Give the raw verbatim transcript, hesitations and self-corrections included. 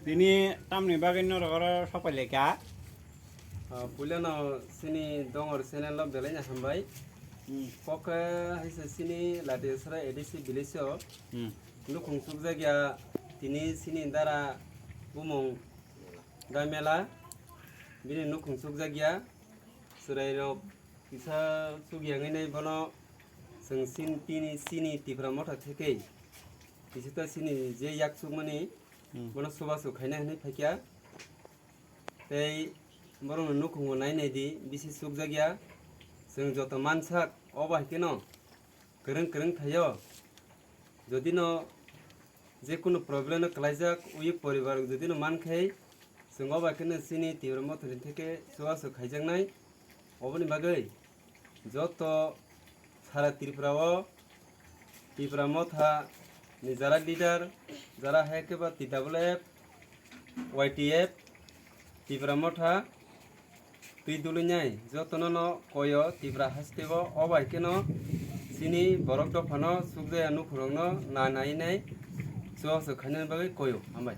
Tini tamni bagwi norok oro sopai laikha? Ah, puilano chini Dongor channel o belai no hambai. Hmm. Kok khe hai se chini Latiasra A D C village o. Hmm. Nukhung chukjakya tini chini dara bumung Gamela, bini nukhung chukjakya. Chwrairok kisa chukya wngwi nai bono chwng sin-, tini chini Tipra Motha theke kisa ta chini je yak chukmani Hmm. bono chubachu khaina hinwi phaikya. Tei borokno nukhungo nai nai di, bisi chukjakya. Chwng joto mansak, o bai kheno kwrwng kwrwng thaio. Jodi no je kunu problem no kwlaijak, weak poribar jodi no mankhe, chwng o bai kheno chini Tipra Mothani theke chubachu khaijaknai. Oboni bagwi joto sara Tripura o Tipra Motha ni jara leader, jara hai khe ba T W F, Y T F, Tipra Motha twi duluinai jotono no koyo Tripura haste o, o bai kheno chini borok dophano chukjaya nukhurokno na nai nai chubachu khainani bagwi koyo. Hambai.